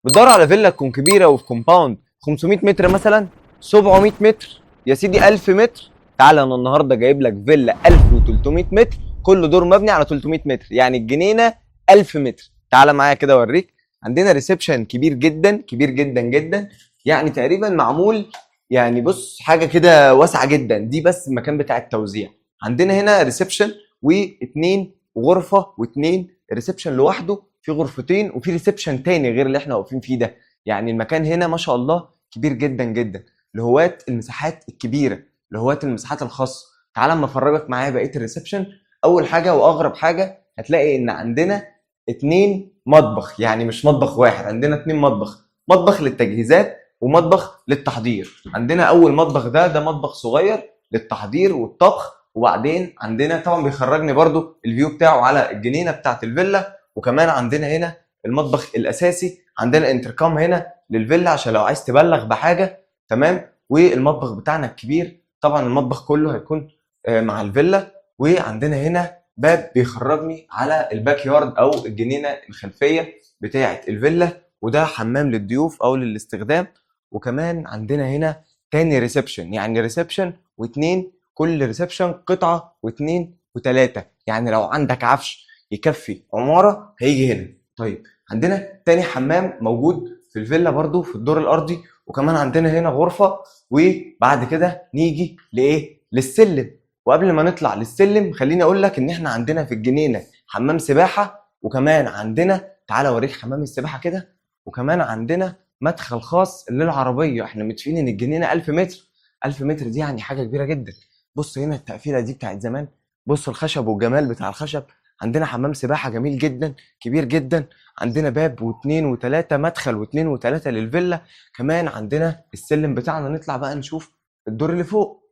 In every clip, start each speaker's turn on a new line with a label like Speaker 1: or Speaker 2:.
Speaker 1: بتدور على فيلا تكون كبيرة وفي compound 500 متر مثلا، 700 متر، يا سيدي 1000 متر. تعالى انا النهارده جايب لك فيلا 1300 متر، كل دور مبني على 300 متر، يعني الجنينة 1000 متر. تعالى معايا كده اوريك. عندنا reception كبير جدا، كبير جدا جدا، يعني تقريبا معمول، يعني بص حاجة كده واسعة جدا. دي بس المكان بتاع التوزيع. عندنا هنا reception واثنين غرفة واثنين reception لوحده، في غرفتين وفي reception تاني غير اللي احنا واقفين فيه ده. يعني المكان هنا ما شاء الله كبير جدا جدا، لهواة المساحات الكبيرة، لهواة المساحات الخاصة. تعال اما افرجك معايا بقية ال reception. اول حاجة واغرب حاجة هتلاقي ان عندنا 2 مطبخ، يعني مش مطبخ واحد، عندنا 2 مطبخ، مطبخ للتجهيزات ومطبخ للتحضير. عندنا اول مطبخ ده مطبخ صغير للتحضير والطبخ، وبعدين عندنا طبعا بيخرجني برضو ال view بتاعه على الجنينة بتاعت الفيلا. وكمان عندنا هنا المطبخ الاساسي، عندنا انتركام هنا للفيلا عشان لو عايز تبلغ بحاجة، تمام. والمطبخ بتاعنا الكبير، طبعا المطبخ كله هيكون مع الفيلا. وعندنا هنا باب بيخرجني على ال backyard او الجنينة الخلفية بتاعه الفيلا، وده حمام للضيوف او للاستخدام. وكمان عندنا هنا تاني reception، يعني reception واتنين، كل reception قطعه واتنين وتلاتة، يعني لو عندك عفش يكفي عمارة هيجي هنا. طيب عندنا تاني حمام موجود في الفيلا برضو في الدور الارضي، وكمان عندنا هنا غرفة. وبعد كده نيجي لايه؟ للسلم. وقبل ما نطلع للسلم خليني اقول لك ان احنا عندنا في الجنينة حمام سباحة، وكمان عندنا، تعالى اوريك حمام السباحة كده، وكمان عندنا مدخل خاص للعربية. احنا متفقين ان الجنينة 1000 متر، 1000 متر دي يعني حاجة كبيرة جدا. بص هنا التقفيلة دي بتاعت زمان، بص الخشب والجمال بتاع الخشب. عندنا حمام سباحة جميل جدا كبير جدا، عندنا باب واتنين وتلاتة، مدخل واتنين وتلاتة للفيلا. كمان عندنا السلم بتاعنا، نطلع بقى نشوف الدور اللي فوق.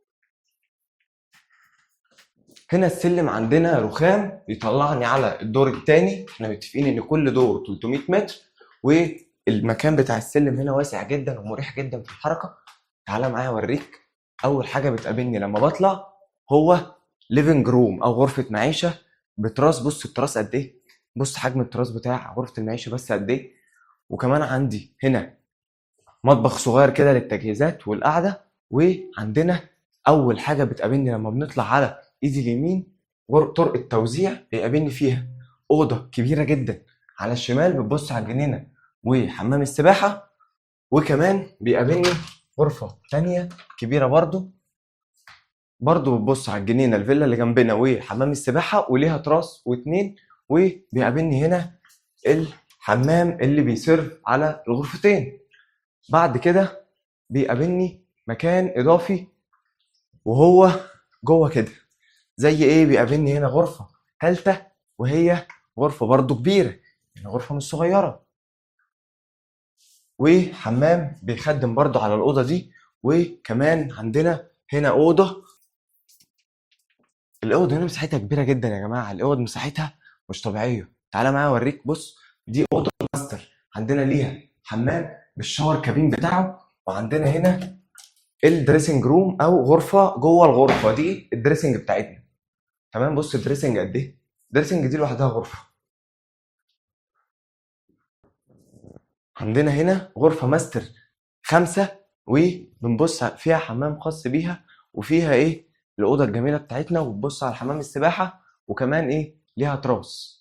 Speaker 1: هنا السلم عندنا رخام يطلعني على الدور التاني. احنا متفقين ان كل دور 300 متر، والمكان بتاع السلم هنا واسع جدا ومريح جدا في الحركة. تعالى معايا اوريك. اول حاجة بتقابلني لما بطلع هو living room او غرفة معيشة بتراس. بص التراس قد ايه، بص حجم التراس بتاع غرفة المعيشة بس قد ايه. وكمان عندي هنا مطبخ صغير كده للتجهيزات والقعدة. وعندنا اول حاجة بتقابلني لما بنطلع على ايدي اليمين طرق التوزيع، بيقابلني فيها أوضة كبيرة جدا على الشمال بتبص على الجنينة وحمام السباحة. وكمان بيقابلني غرفة تانية كبيرة برضو بتبص على الجنينة الفيلا اللي جنبنا وحمام السباحة، وليها تراس واتنين. وبيقابلني هنا الحمام اللي بيسيرف على الغرفتين. بعد كده بيقابلني مكان إضافي وهو جوه كده زي إيه، بيقابلني هنا غرفة تالتة، وهي غرفة برضو كبيرة، يعني غرفة مش صغيرة، وحمام بيخدم برضو على الأوضة دي. وكمان عندنا هنا أوضة. الأوض هنا مساحتها كبيرة جدا يا جماعة، الأوض مساحتها مش طبيعية. تعالى معايا أوريك. بص دي أوضة ماستر، عندنا ليها حمام بال shower cabin بتاعه، وعندنا هنا ال dressing room أو غرفة جوه الغرفة دي ال dressing بتاعتنا، تمام. بص ال dressing قد إيه، ال dressing دي لوحدها غرفة. عندنا هنا غرفة ماستر 5، وبنبص فيها حمام خاص بيها، وفيها إيه الأوضة الجميلة بتاعتنا، وبتبص على حمام السباحة، وكمان إيه ليها تراس.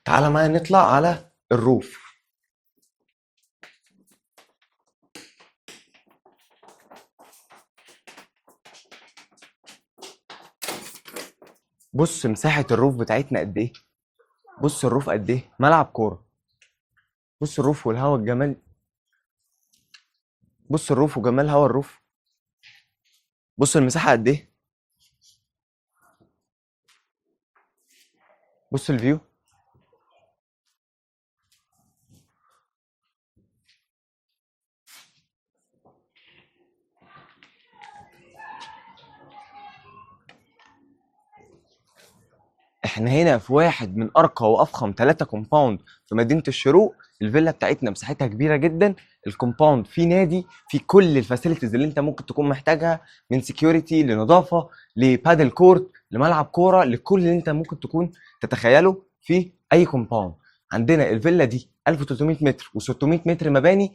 Speaker 1: تعالى معايا نطلع على ال roof. بص مساحة ال roof بتاعتنا قد إيه، بص ال roof قد إيه، ملعب كورة. بص ال roof والهوا الجمال، بص ال roof وجمال هوا ال roof. بص المساحة قد إيه، بص ال view. احنا هنا في واحد من ارقى وافخم 3 compound في مدينة الشروق. الفيلا بتاعتنا مساحتها كبيرة جدا، ال compound فيه نادي، فيه كل ال facilities اللي انت ممكن تكون محتاجها، من security لنظافة ل padel court لملعب كورة، لكل اللي انت ممكن تكون تتخيله في اي compound. عندنا الفيلا دي 1300 متر و600 متر مباني،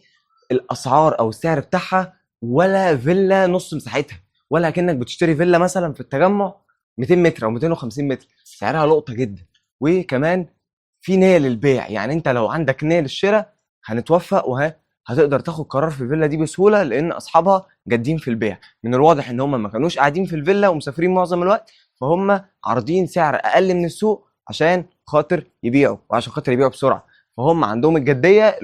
Speaker 1: الاسعار او السعر بتاعها ولا فيلا نص مساحتها، ولا كأنك بتشتري فيلا مثلا في التجمع 200 متر او 250 متر، سعرها لقطة جدا. وكمان في نيه للبيع، يعني انت لو عندك نيه للشراء هنتوفق وهتقدر تاخد قرار في الفيلا دي بسهولة، لان اصحابها جادين في البيع. من الواضح ان هم ما كانوش قاعدين في الفيلا ومسافرين معظم الوقت، فهم عارضين سعر اقل من السوق عشان خاطر يبيعوا، وعشان خاطر يبيعوا بسرعة. فهم عندهم الجدية.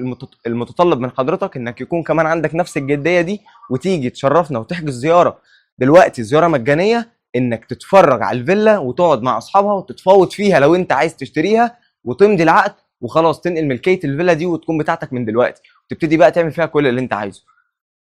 Speaker 1: المتطلب من حضرتك انك يكون كمان عندك نفس الجدية دي، وتيجي تشرفنا وتحجز زيارة دلوقتي، زيارة مجانية، انك تتفرج على الفيلا وتقعد مع اصحابها وتتفاوض فيها لو انت عايز تشتريها، وتمضي العقد وخلاص تنقل ملكية الفيلا دي وتكون بتاعتك من دلوقتي، وتبتدي بقى تعمل فيها كل اللي انت عايزه.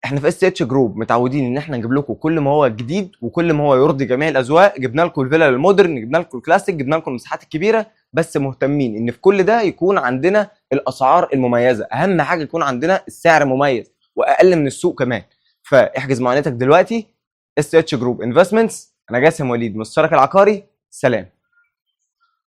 Speaker 1: احنا في SH Group متعودين ان احنا نجيب لكم كل ما هو جديد وكل ما هو يرضي جميع الاذواق. جبنا لكم الفيلا ال modern، جبنا لكم الكلاسيك، جبنا لكم المساحات الكبيرة، بس مهتمين ان في كل ده يكون عندنا الاسعار المميزة. اهم حاجة يكون عندنا السعر مميز واقل من السوق كمان. فاحجز معاينتك دلوقتي. SH Group Investments، انا جاسم وليد مستشارك العقاري. سلام.